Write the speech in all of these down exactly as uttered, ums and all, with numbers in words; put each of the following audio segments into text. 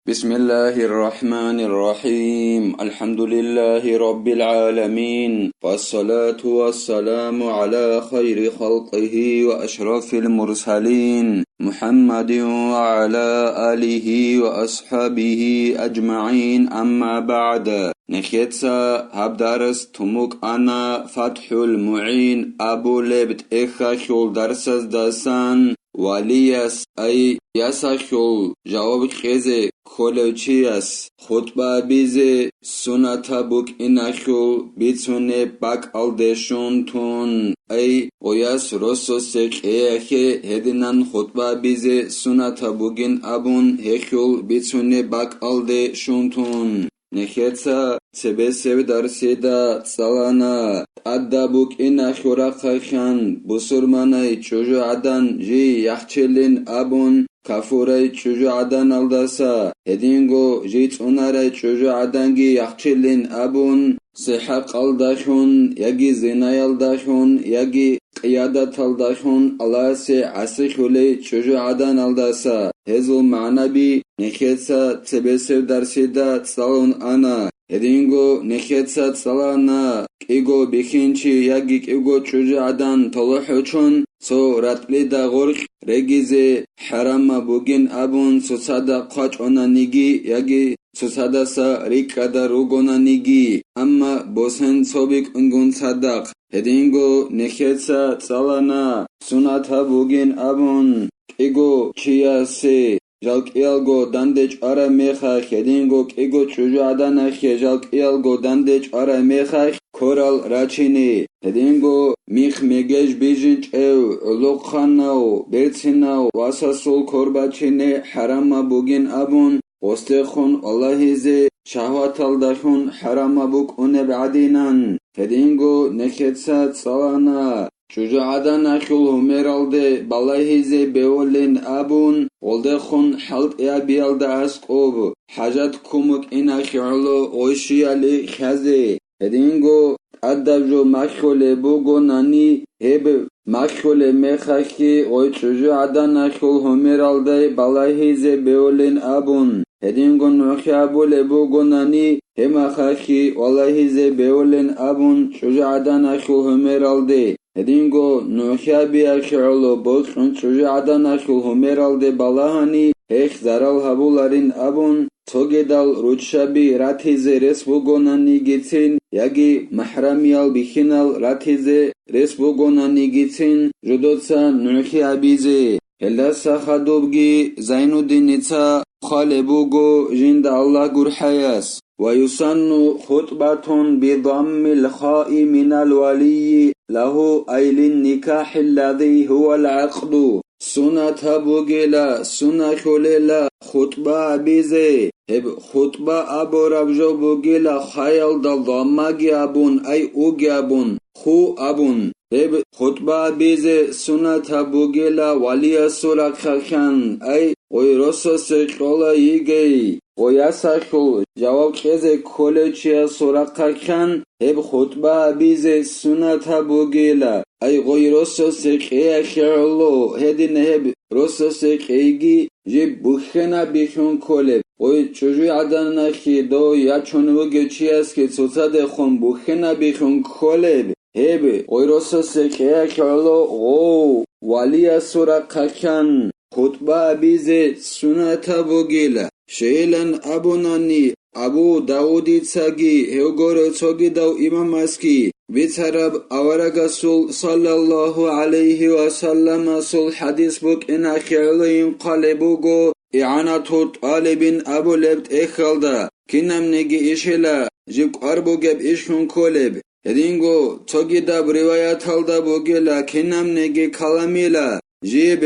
بسم الله الرحمن الرحيم. الحمد لله رب العالمين. والصلاة والسلام على خير خلقه وأشرف المرسلين محمد وعلى آله وأصحابه أجمعين. أما بعد. Нехеца гьаб дарс тумукъана ФатхӀул МугӀин абулеб тӀехьалъул дарсаздасан, валияс, ай, ясалъул жаваб кьезе кколев чияс хутӀба абизе сунатаб букӀиналъул бицунеб бакӀалде щун тун, ай, гъояс росасе кьеялъе гьединан хутӀба абизе сунатаб бугин абун гьелъул бицунеб бакӀалде щун тун. Нехеца цебесеб дарсида цӀалана, тӀадаб букӀина хьурахъайхъан, бусурманай чӀужугӀадан жий яхчилин абун, кафурай чӀужугӀаданалдаса, гьединго жий цӀунарай чӀужугӀаданги яхчилин абун, сихӀакъалдалъун яги зинаялдалъун яги къиядаталдалъун Аллагьасе гӀасихьулей чӀужугӀаданалдаса, гьезул магӀнаби нехеца цебесеб дарсида цӀалун ана. Гьединго нехеца цӀалана, кӀиго бихьинчи яги кӀиго чӀужугӀадан толохӀочун, цо ратӀлида гъоркь регизе хӀарамаб бугин абун цоцада хъвачӀонаниги яги цоцадаса рикӀкӀада ругонаниги, амма босен цо бикӀунгун цадахъ. Гьединго нехеца цӀалана сунатаб бугин абун, кӀиго чиясе жал кӀиялго данде чӀвараб мехалъ, гьединго кӀиго чӀужугӀаданахъе жал кӀиялго данде чӀвараб мехалъ кверал рачине, гьединго михъ-мегеж бижинчӀев, гӀолохъанав, берцинав васасул квер бачине хӀарамаб бугин абун, гъосдехун валагьизе шагьваталдалъун хӀарамаб букӀунеб гӀадинан, гьединго нехеца цӀалана чӀужугӀаданалъул гьумералде балагьизе бевулин абун, гъолдехун хӀалтӀиябиялда аскӀоб, хӀажат ккун букӀиналъе гӀоло гъой щияли хьазе. Гьединго тӀадаб жо малъулеб бугонани, гьеб малъулеб мехалъги гъой чӀужугӀаданалъул гьумералде балагьизе бевулин абун, гьединго нухӀи абулеб бугонани, гьеб мехалъги валагьизе бевулин абун чӀужугӀаданалъул гьумералде. Гьединго нухӀи абиялъе гӀоло бокьун чӀужугӀаданалъул гьумералде балагьани, гьелъ зарал гьабуларин абун, цогидал руччаби ратизе рес бугонанигицин яги махӀрамиял бихьинал ратизе рес бугонанигицин жодоца нухӀи абизе. Гьелдаса хадубги Зайнуддиница хъвалеб буго жинда Аллагь гурхӀаяс: «Ва юсанну хутӀбатун бидаммил хаи минал валийи лагьу, ай лин никахӀи ллади гьувал гӀакъду». Сунатаб бугила, сунахьулела хутӀба абизе. Гьеб хутӀба абураб жо бугила хаялда даммаги абун, ай уги абун, ху абун. Гьеб хутӀба абизе сунатаб бугила валиясул рахъалъан, ай гъой росасе кьола йигей. Гъой ясалъул жаваб кьезе кколев чиясул рахъалъан гьеб хутӀба абизе сунатаб бугила, ай гъой росасе кьеялъе гӀоло, гьедин гьеб росасе кьейги жиб бухьенабихьун кколеб, гъой чӀужугӀаданалъе дов ячун вугев чиясги цоцадехун бухьенабихьун кколеб, гьеб гъой росасе кьеялъе гӀоло гъов валиясул рахъалъан хутӀба абизе сунатаб бугила. Щайилан абунани, Абу Давудицаги гьев гурев цогидав имамасги бицараб аварагасул саллаллагьу гӀалайгьи ва салламасул хӀадис букӀиналъе гӀоло хъвалеб буго ИгӀанату ТӀалибин абулеб тӀехьалда, кинабниги ишила жиб кӀвар бугеб иш хьун кколеб. Гьединго цогидаб риваяталда бугила кинабниги каламила, жиб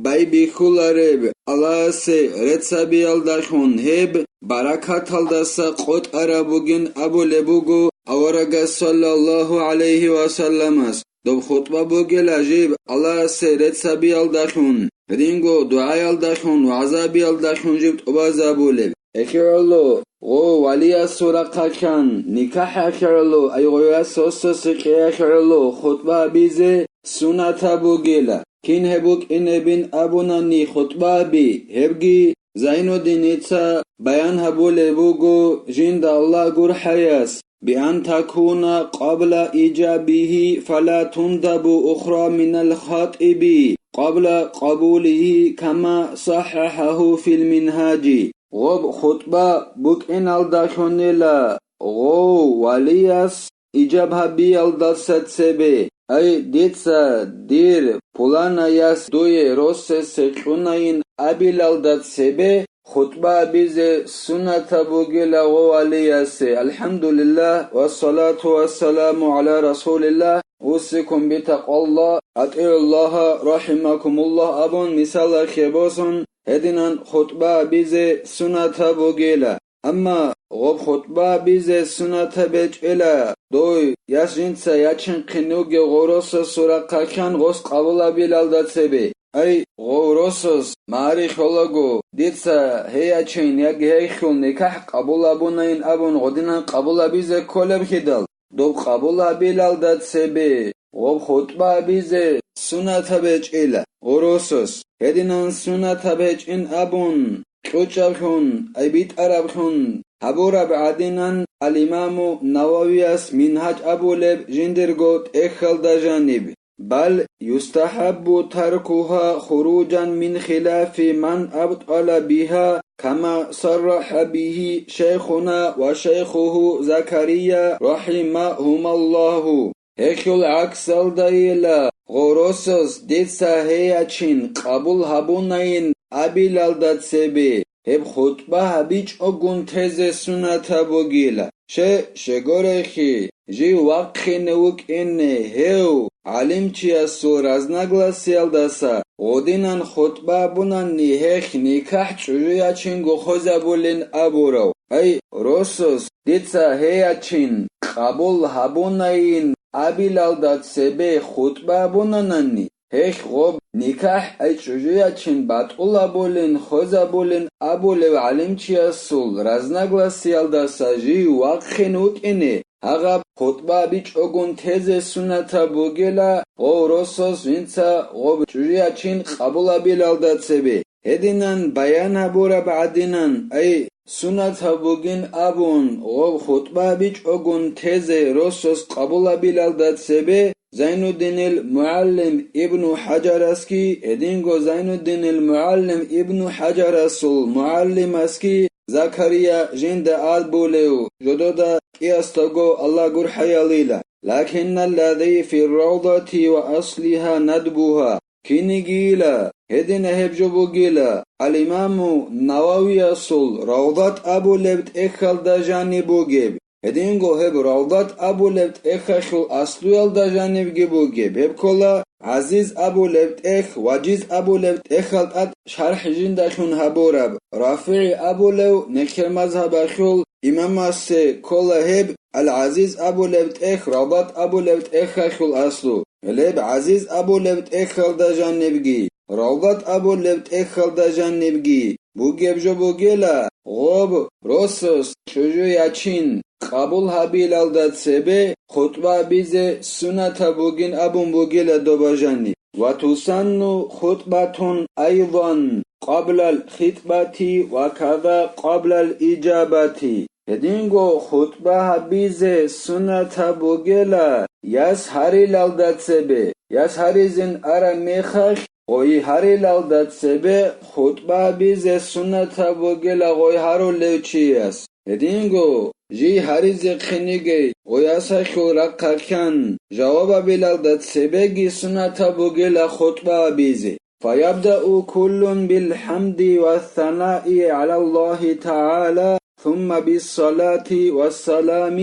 байбихьулареб Аллагьасе реццабиялдалъун гьеб баракаталдаса къотӀараб бугин абулеб буго аварагас саллаллагьу гӀалайгьи ва салламас. Доб хутӀба бугила жиб Аллагьасе реццабиялдалъун, гьединго дугӀаялдалъун, вагӀзабиялдалъун жиб тӀубазабулеб. ГьелъигӀоло, гъо, валиясул рахъалъан, никахӀалъе гӀоло, ай гъояс росасе кьеялъе гӀоло хутӀба абизе сунатаб бугила. Кин гьеб букӀинебин абунани хутӀба аби, гьебги Зайнуддиница баян гьабулеб буго жинда Аллагь гурхӀаяс: «Биан такуна къабла иджабихи, фала тундабу ухра минал хатӀиби къабла къабулихи, кама саххахӀаху фил Мингьажи». Гъоб хутӀба букӀиналдалъунила гъов валияс ижаб гьабиялдаса цебе, ай, дица дир пуланаяс дуе росасе кьунайин абилалда цебе, хутӀба абизе суннатаб бугила гъов валиясе. АлхӀамдулиллагь, вассалату вассаламу гӀала расулиллагь, усикум битакъваллагь, атӀигӀуллагьа, рахӀимакумуллагь абун мисалалъе босун, гьединан хутӀба абизе суннатаб бугила. Амма гъоб хутӀба бизе суннатаб гьечӀила, дой яс жинца ячинхъин вугев гъов росасул рахъалъан гъос къабулабилалда цебе. Ай, гъов росас магӀари хьолаго, дица гьей ячин яги гьей хьул никахӀ къабулабунайин абун гъодинан къабулабизе кколеб хидал, доб къабулабилалда цебе гъоб хутӀба бизе суннатаб гьечӀила гъов росас. Гьединан суннатаб гьечӀин абун, кьучӀаблъун, ай битӀараблъун гьабураб гӀадинан, ал-Имаму Нававияс Мингьаж абулеб жиндирго тӀехьалда жаниб: «Бал юстахӀаббу таркуха хуружан мин хилафи ман абтӀала биха, кама саррахӀа бихи шайхуна ва шайхуху Закария рахӀимахумаллагьу». Гьелъул гӀаксалдайила, гъоросас дица гьей ячин къабул гьабунайин абилалда цебе, гьеб хутӀба гьабичӀогун тезе суннатаб бугила. Ще, щегорехи, жив вахъине вукӀине гьев гӀалимчиясул разногласиялдаса гъодинан хутӀба бунани гьехь никахӀ чӀужу ячинго хвезабулин абурав. Ай, росас, дица гьей ячин къабул гьабунайин абилалда цебе хутӀба бунанани, гьелъ гъоб никахӀ ай чӀужу ячин батӀулабулин хвезабулин абулев гӀалимчиясул разногласиялдаса жив вахъин вукӀине, гьагъаб хутӀба бичӀогун тезе суннатаб бугила гъов росас жинца гъоб чӀужу ячин къабулабилалда цебе. Гьединан баян гьабураб гӀадинан, ай, суннатаб бугин абун, гъоб хутӀба бичӀогун тезе росас къабулабилалда цебе Зайнуддинил МугӀаллим Ибну ХӀажарасги, гьединго Зайнуддинил МугӀаллим Ибну ХӀажарасул мугӀаллимасги Закария жинда абулев жодода кӀиясдаго Аллагь гурхӀаялила: «Лакинналлади фи равдати ва аслиха надбуха». Кинигийила, гьедина гьеб жо бугила, ал-Имаму Нававиясул Равдат абулеб тӀехьалда жаниб бугеб. Гьединго гьеб Равдат абулеб тӀехьалъул аслуялда жанибги бугеб. Гьеб ккола ГӀазиз абулеб тӀехь, Важиз абулеб тӀехьал тӀад шархӀ жиндалъун гьабураб. РафигӀи абулев нехер мазгьабалъул имамасе ккола гьеб, ал-ГӀазиз абулеб тӀехь, Равдат абулеб тӀехьалъул аслу. Гьелеб ГӀазиз абулеб тӀехьалда жанибги, Равдат абулеб тӀехьалда жанибги бугеб жо бугела, гъоб росас чӀужу ячин къабул гьабилалда цебе хутӀба бизе суннатаб бугин абун бугела доба жаниб. Ва тусанну хутӀбатун айдан къаблал хитӀбати ва када къаблал ижабати. Гьединго хутӀба гьабизе суннатаб бугела, яс гьарилалда цебе, яс гьаризин араб мехалъ, гъой гьарилалда цебе хутӀба гьабизе суннатаб бугела гъой гьарулев чияс. Гьединго жий гьаризехъин йигей гъой ясалъул рахъалъан жаваб гьабилалда цебеги суннатаб бугела хутӀба гьабизе. فيبدأ كل بالحمد والثناء على الله تعالى، ثم بالصلاة والسلام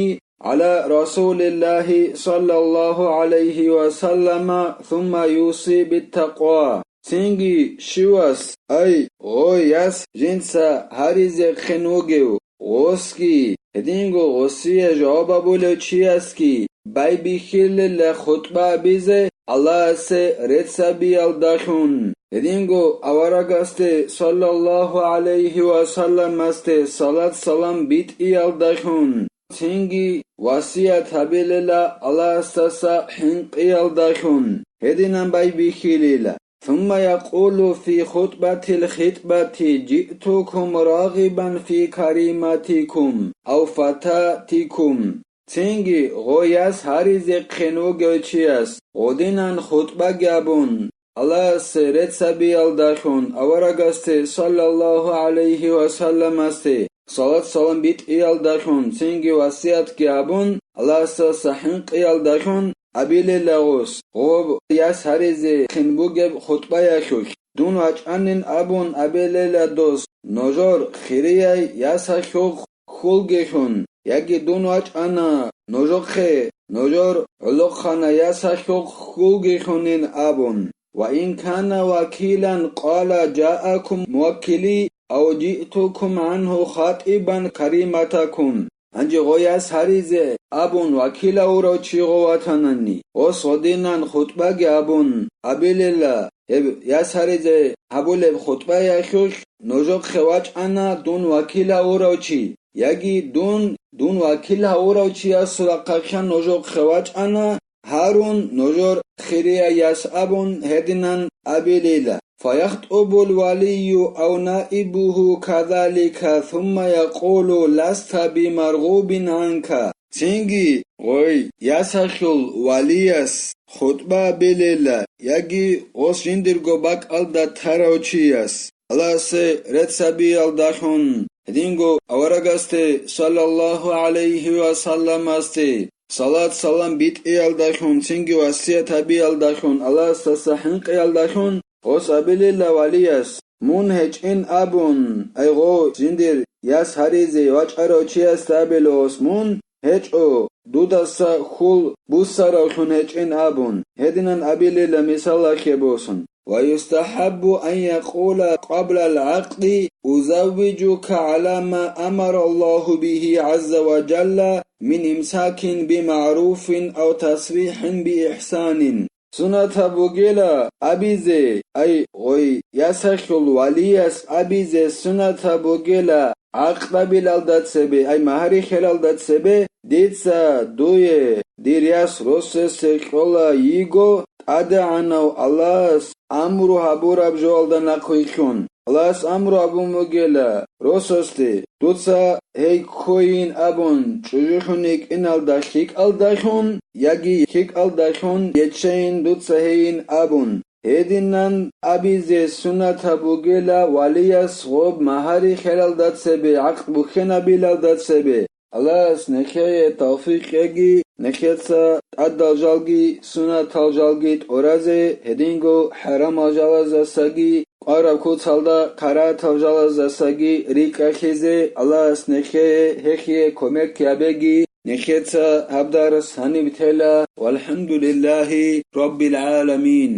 على رسول الله صلى الله عليه وسلم، ثم يوصي بالتقوى. Цинги щивас, ай, гъой яс жинца гьаризехъин вугев, гъосги, гьединго гъосие жаваб гьабулев чиясги байбихьилила хутӀба гьабизе Аллагьасе рецц гьабиялдалъун, гьединго аварагасде саллаллагьу гӀалайгьи ва салламасде салат-салам битӀиялдалъун, цинги васият гьабилила Аллагьасдаса хӀинкъиялдалъун, гьединан байбихьилила. ثم يقول في خطبة الخطبة: جئتكم راغبا في كريمتكم أو فتاتكم. Цинги гъо яс гьаризе хъен вугев чияс гъодинан хутӀбаги абун, Аллагьасе рецц гьабиялдалъун, аварагасде саллаллагьу гӀалайгьи ва салламасде салат-салам битӀиялдалъун, цинги васиятги гьабун, Аллагьасдаса хӀинкъиялдалъун абилела гъос, гъоб яс гьаризе хъен бугеб хутӀбаялъулъ. Дун вачӀанин абун абилела дос, нужер хирияй ясалъухъ хьулгелъун, яги дун вачӀана нужехъе, нужер гӀолохъанай ясалъухъ хьулгелъунин абун. وإن كان وكيلا قال: جاءكم موكلي أو جئتكم عنه خاطبا كريمتكم. Гьанже гъо яс гьаризе абун вакилав вурав чи гъо ватанани, гъос гъодинан хутӀбаги абун абилела, гьеб яс гьаризе гьабулеб хутӀбаялъулъ нужехъе вачӀана дун вакилав вурав чи, яги дун, дун вакил гьавурав чиясул рахъалъан нужехъе вачӀана, гьарун нужер хирияй яс абун гьединан абилила. فيخطب الولي أو نائبه كذلك ثم يقول: لست بمرغوب عنك. Цинги гъой ясалъул валияс хутӀба абилела, яги гъос жиндирго бакӀалда тарав чияс, Аллагьасе рецц гьабиялдалъун, гьединго аварагасде саллаллагьу гӀалайгьи ва салламасде салат-салам битӀиялдалъун, цинги васият гьабиялдалъун, Аллагьасдаса хӀинкъиялдалъун, гъос абилила валияс, мун гьечӀин абун, ай гъо жиндир яс гьаризе вачӀарав чиясда абила гъос, мун гьечӀо, дудаса хьул буссаравлъун гьечӀин абун, гьединан абилила мисалалъе босун. ويستحب أن يقول قبل العقد: أزوجك على ما أمر الله به عز وجل من إمساك بمعروف أو تسريح بإحسان. Сунатаб бугела абизе, ай, гъой, ясалъул валияс абизе сунатаб бугела гӀакъдабилалда цебе, ай, магьари хералда цебе, дица дуе, дир яс росасе кьола йиго, ТӀадегӀанав Аллагьас амру гьабураб жоялда нахъвилълъун. Аллагьас амру гьабун бугела росасде, дуца гьей ккойин абун, чӀужулъун йикӀиналда лъикӀалдалъун, яги лъикӀалдалъун ечейин дуца гьейин абун. Гьединан абизе сунатаб бугела валияс гъоб магьари хералда цебе, гӀакъ бухьенабилалда цебе. Аллагьас нехее тавфикъ кьеги, нехеца тӀадал жалги, сунатал жалги тӀуразе, гьединго хӀарамал жалаздасаги, къвараб куцалда карагьатал жалаздасаги рикӀкӀалъизе Аллагьас нехее гьехие кумек гьабеги, нехеца гьаб дарс гьаниб тела. ВалхӀамдулиллагьи раббил гӀаламин.